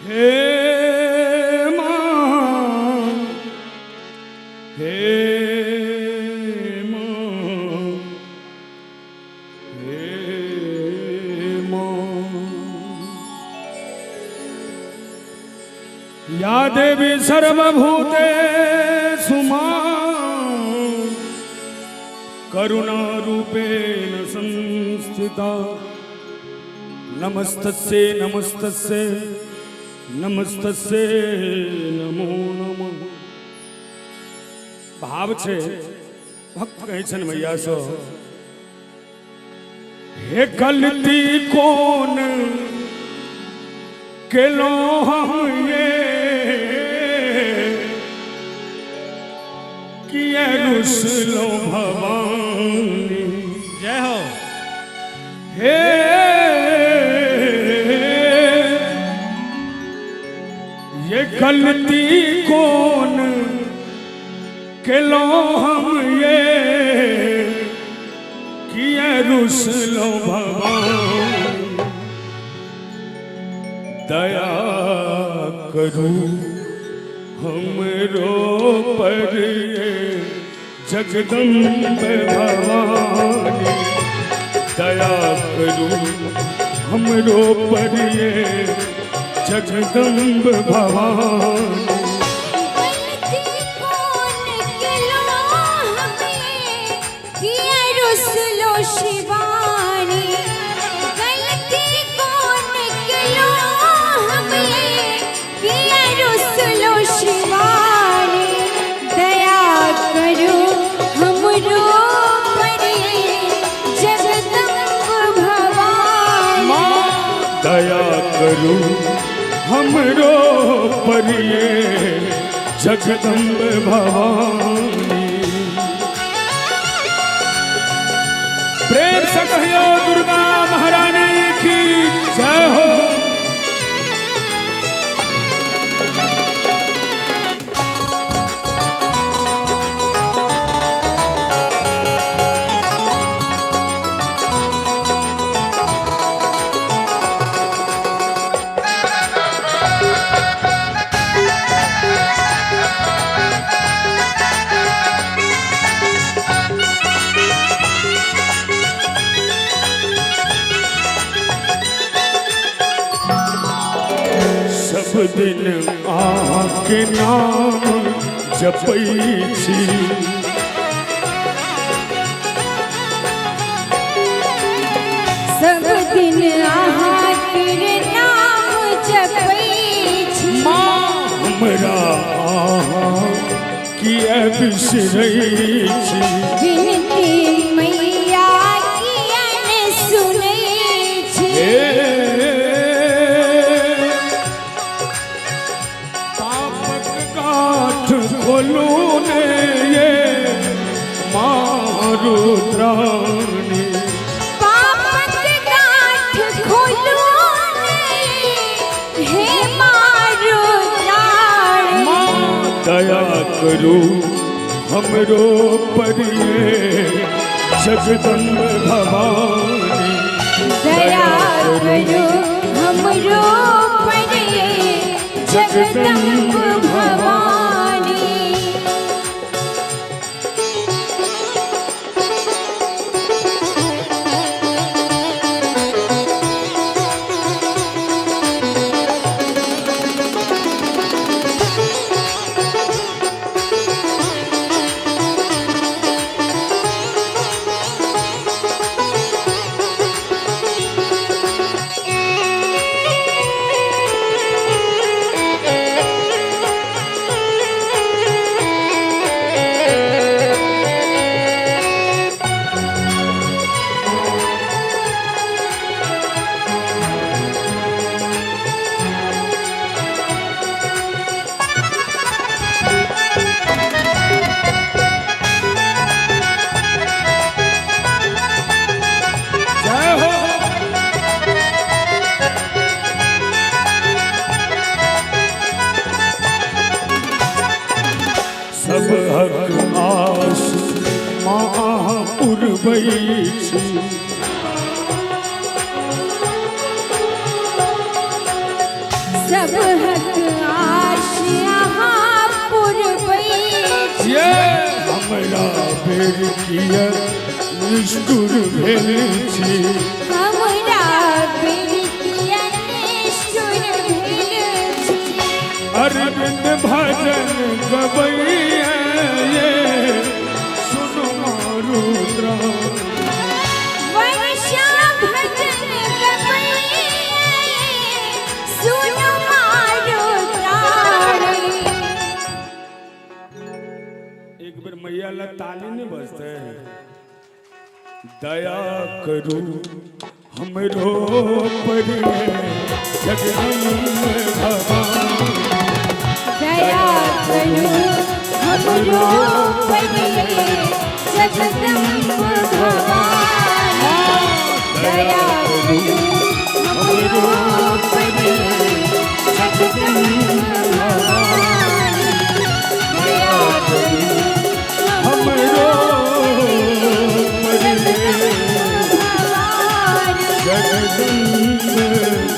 हे माँ, हे माँ, हे माँ। या देवी सर्वभूतेषु मां करुणारूपेण संस्थिता। नमस्तस्यै नमस्तस्यै नमस्तस्यै नमो नमः। भाव छै, भक्त कहै छनि मैयासँ, हे गलती कोन केलहुँ हम ये, किए रुसलहुँ भवानी? जय हो। हे ये गलती कोन केलहुँ हम ये, किए रुसलहुँ भवानी? दया करू हमरो पर ये जगदम्ब भवानी। दया करू हमरो पर ये जगदम्ब भवानी। गलती कोन केलो हमें, किया रुसलो शिवानी? गलती कोन केलो हमें, किया रुसलो शिवानी? दया करो हमरो पर जगदम्ब भवानी। दया करू हमरो पर ये जगदम्ब भवानी। प्रेम से कहियो दुर्गा महारानी की जय हो। सब दिन अहाँके नाम जपै छी, सब दिन अहाँके नाम जपै छी, हमरा अहाँ किए बिसरै छी? विनती मैया किया ने सुनै छी? हे पापक गाठ खोलू ने ये मारुद्रानी। पापक गांठ खोलू ने हे मारुद्राणी। दया करू हमरो पर ये जगदम्ब भवानी। दया करो हमरो पर ये जगदम्ब भवानी। जय हो। सब हक आस माँ पुरबै छी, सबहक आश अहाँ पुरबै छी। ये हमरा बेर किया निष्ठुर भेल छी। हमरा बेर किया निष्ठुर भेल छी। अरविंद भजन गबैया ये सुनु मारुद्रा। वर्षा भजन गबैया सुनु मारो त्राण। एक बेर मैया ला ताली नहीं बजते। दया करू हमरो पर जगदम्ब भवानी। दया करू हमरो पर जगदम्ब भवानी। दया करू हमरो पर जगदम्ब भवानी। दया करू हमरो पर जगदम्ब भवानी। जगदम्ब।